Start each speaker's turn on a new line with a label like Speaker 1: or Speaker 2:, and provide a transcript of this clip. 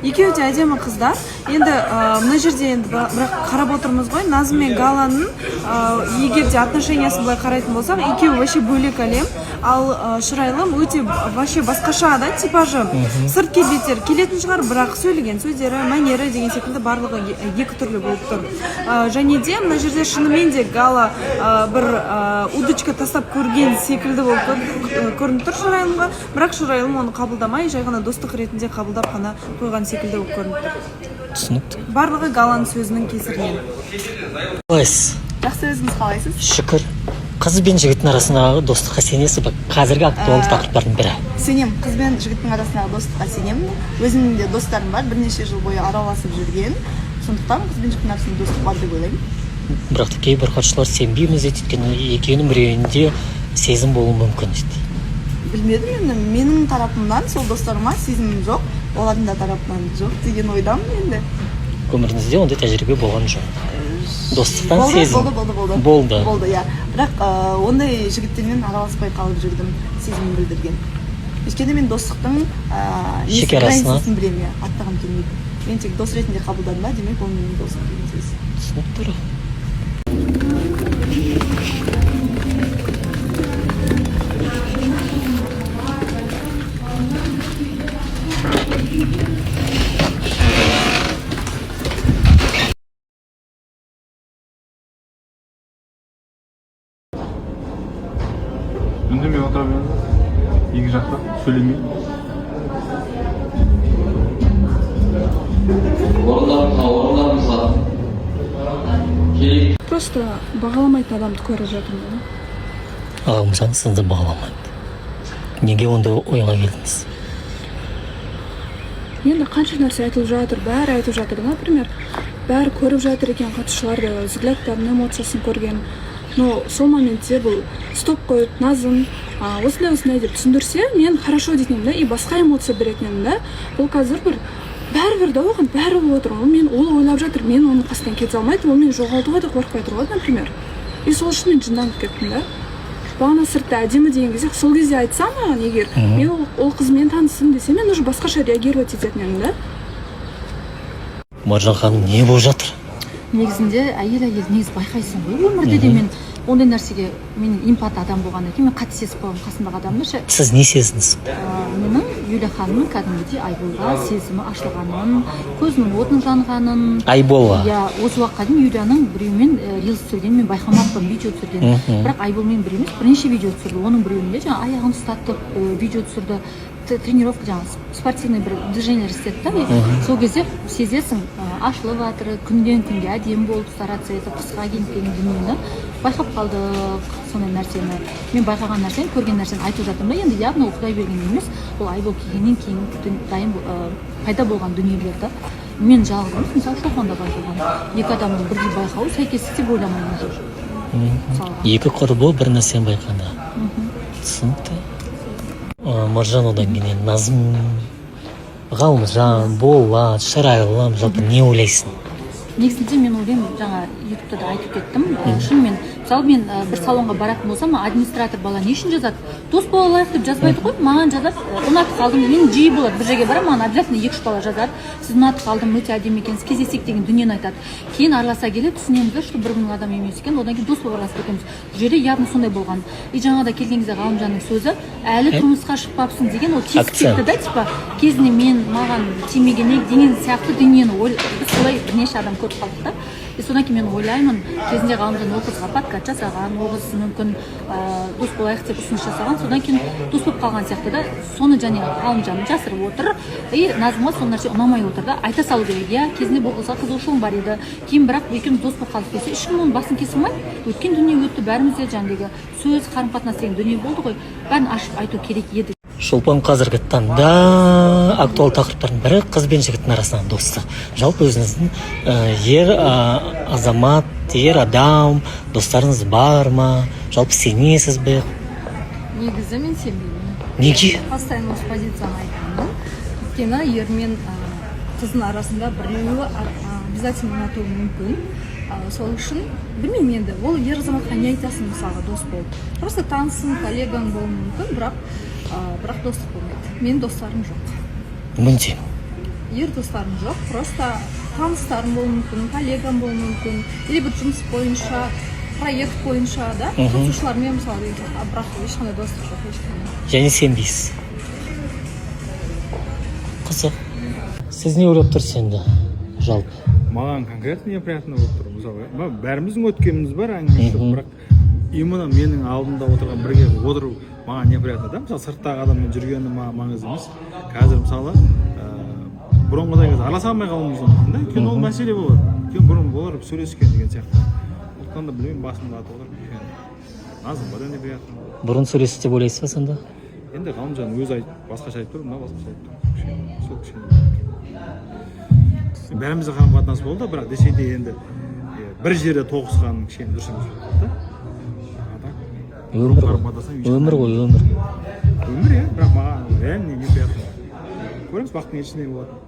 Speaker 1: Екеуі де әдемі қыздар енді. Мына жерде енді бірақ қарап отырмыз ғой, Назым мен Галаның егер де отношениясын былай қарайтын болсақ, екеуі вообще бөлек әлем. Ал Шырайлым өте вообще басқаша да, типажы, сырт келбеттері келетін шығар, бірақ сөйлеген сөздері, мәнері деген секілді, барлығы екі түрлі болып тұр. Және де мына жерде шынымен де Гала бір удочка тастап көрген секілді болып көрініп тұр Шырайлымға, бірақ Шырайлым оны қабылдамай, жай ғана достық ретінде қабылдап қана қойған секілді болып көрініп тұр.
Speaker 2: Түсінікті.
Speaker 1: Барлығы Галаның сөзінің кесірінен.
Speaker 2: Қалайсыз?
Speaker 3: Жақсы, өзіңіз қалайсыз?
Speaker 2: Шүкір. Қыз бен жігіттің арасындағы достыққа сенесіз ба? Қазіргі актуалды тақырыптардың бірі.
Speaker 3: Сенем, қыз бен жігіттің арасындағы достыққа сенемін. Өзімнің де достарым бар, бірнеше жыл бойы араласып жүрген, сондықтан қыз бен жігіттің арасында достық бар деп ойлаймын.
Speaker 2: Бірақ та кейбір қатысушылар сенбейміз дейді, өйткені екеуінің біреуінде сезім болуы мүмкін дейді.
Speaker 3: Білмедім енді, менің тарапымнан сол достарыма сезімім жоқ, олардың да тарапынан жоқ деген ойдамын енді.
Speaker 2: Өміріңізде ондай тәжірибе болған жоқ, достықтан
Speaker 3: Болды.
Speaker 2: сезім?
Speaker 3: Болды, болды, болды.
Speaker 2: Болды.
Speaker 3: Болды, иә, бірақ ондай жігіттермен араласпай қалып жүрдім, сезімін білдірген, өйткені мен достықтың несі,
Speaker 2: Шекарасына.
Speaker 3: границасын білемін, иә, аттағым келмейді. Мен тек дос ретінде қабылдадым ба, демек, ол менің досым деген сөз.
Speaker 2: Түсінікті.
Speaker 4: Үндемей отыра беріңіз, екі жақта сөйлемей.
Speaker 5: Орындарыңызға, орындарыңызға керек.
Speaker 6: Просто бағаламайтын адамды көріп жатырмын да.
Speaker 2: Ғалымжан сізді бағаламайды. Неге ондай ойға келдіңіз?
Speaker 6: Енді қанша нәрсе айтылып жатыр, бәрі айтып жатыр да, например, бәрі көріп жатыр екен, қатысушылар да взглядтарын, эмоциясын көрген. Но сол моментте бұл стоп қойып, Назым, осындай осындай деп түсіндірсе, мен хорошо дейтін едім да, и басқа эмоция беретін едім да. Бұл қазір бір бәрібір да, оған бәрі болып отыр. Ол мен, ол ойлап жатыр, мен оның қасынан кете алмайды, ол мені жоғалтуға да қорықпай тұр ғой, например. И сол үшін мен жынданып кеттім да. Бағана сыртта әдемі деген кезде, сол кезде айтса маған, егер мен ол қызбен таныстым десе, мен уже басқаша реагировать ететін едім да.
Speaker 2: Маржан ханым, не болып жатыр?
Speaker 7: Негізінде әйел негізі байқайсың ғой өмірде де. Мен ондай нәрсеге, мен эмпат адам болғаннан кейін, мен қатты сезіп қоямын қасымдағы адамды ше.
Speaker 2: Сіз не сездіңіз?
Speaker 7: Менің Юлия ханымның кәдімгідей Айболға сезімі ашылғанын, көзінің отының жанғанын.
Speaker 2: Айболға?
Speaker 7: Иә, осы уақытқа дейін Юлияның біреумен рилс түсіргенін мен байқамаппын, видео түсіргенін. Бірақ Айболмен бір емес, бірнеше видео түсірді. Оның біреуінде жаңағы аяғын ұстатып видео түсірді, тренировка, жаңағы спортивный бір движениелер істеді да. И сол кезде сезесің, ашылып жатыр, күннен күнге әдемі болып стараться етіп, қысқа киініп деген дүниені байқап қалдық. Сондай нәрсені мен байқаған нәрсені, көрген нәрсені айтып жатырмын да. Енді явно ол құдай берген емес, ол Айбол келгеннен кейін дайын пайда болған дүниелер да. Мен жалғыз емес, мысалы, Шолпан да байқаған. Екі адамның бірдей байқауы сәйкестік деп ойламаймын уже мысалға.
Speaker 2: Екі құрбы бір нәрсені байқады, түсінікті. Маржан, одан кейін енді Назым, Ғалымжан, Болат, Шырайлым, жалпы не ойлайсың?
Speaker 7: Негізінде мен ойлаймын, жаңа ютубта да айтып кеттім, шынымен, мысалы, мен бір салонға баратын болсам, администратор бала не үшін жазады? «Дос бола алайық» деп жазбайды ғой, маған жазады: «Ұнатып қалдым». Мен жиі болады, бір жерге барамын, маған обязательно екі үш бала жазады: «Сіз ұнатып қалдым, өте әдемі екенсіз, кездесейік» деген дүниені айтады. Кейін араласа келе түсінеміз да, что бір бірінің адам емес екен. Одан кейін дос болып араласып кетеміз. Бұл жерде явно сондай болған. И жаңа да келген кезде Ғалымжанның сөзі «әлі тұрмысқа шықпапсың» деген, ол тиісіп
Speaker 2: Акцент.
Speaker 7: кетті да, типа кезінде мен маған тимеген деген сияқты дүниені біз солай бірнеше адам көріп қалдық та. И содан кейін мен ойлаймын, кезінде Ғалымжан ол қызға подкат жасаған, ол қыз мүмкін дос болайық деп ұсыныс жасаған, содан кейін дос болып қалған сияқты да. Соны және Ғалымжан жасырып отыр, и Назымға сол нәрсе ұнамай отыр да. Айта салу керек: «Иә, кезінде бұл қызға қызығушылығым бар еді, кейін бірақ екеуміз дос болып қалдық» десе, ешкім оның басын кесе алмайды. Өткен дүние өтті, бәрімізде жаңағыдегі сөз, қарым қатынас деген дүние болды ғой, бәрін ашып айту керек еді.
Speaker 2: Шолпан, қазіргі таңда актуалды тақырыптардың бірі қыз бен жігіттің арасындағы достық. Жалпы өзіңіздің ер азамат, ер адам достарыңыз бар ма? Жалпы сенесіз бе?
Speaker 8: Негізі мен сенбеймін.
Speaker 2: Неге?
Speaker 8: Постоянно осы позицияны айтамын, өйткені ер мен қыздың арасында біреуі обязательно ұнатуы мүмкін. Сол үшін білмеймін енді, ол ер азаматқа не айтасың, мысалға, дос болып? Просто танысың, коллегаң болуы мүмкін, бірақ достық болмайды. Менің достарым жоқ.
Speaker 2: Мүлдем?
Speaker 8: Ер достарым жоқ, просто таныстарым болуы мүмкін, коллегам болуы мүмкін или бір жұмыс бойынша, проект бойынша да, қатысушылармен мысалы деген сияқты. А бірақ ешқандай достық жоқ, ешқандай.
Speaker 2: Және сенбейсіз. Қызық. Сіз не ойлап тұрсыз енді жалпы?
Speaker 4: Маған конкретно неприятно болып тұр. Мысалы, бәріміздің өткеніміз бар, әңгіме жоқ, бірақ именно менің алдымда отырған, бірге отыру маған неприятно да. Мысалы, сырттағы адаммен жүргені маған маңызды емес қазір. Мысалы, бұрынғыдай қазір араласа алмай қалуымыз мүмкін да, өйткені ол мәселе болады, өйткені бұрын олар сөйлескен деген сияқты. Сондықтан да білмеймін, басымды қатып отыр кішкене. Назымға да неприятно.
Speaker 2: Бұрын сөйлесті деп ойлайсыз ба сонда?
Speaker 4: Енді Ғалымжан өзі айтып, басқаша айтып тұр, мына басқаша айтып тұр. Кішкене сол, кішкене бәрімізде қарым қатынас болды, бірақ десе де енді бір жерде тоғысқан кішкене дұрыс емес болып қалды да. А так
Speaker 2: Өмір
Speaker 4: қарым
Speaker 2: ғой.
Speaker 4: қатынастан
Speaker 2: Өмір ғой, өмір.
Speaker 4: Өмір, иә, бірақ маған реально неприятно. Көреміз, бақтың елшісінде болатын.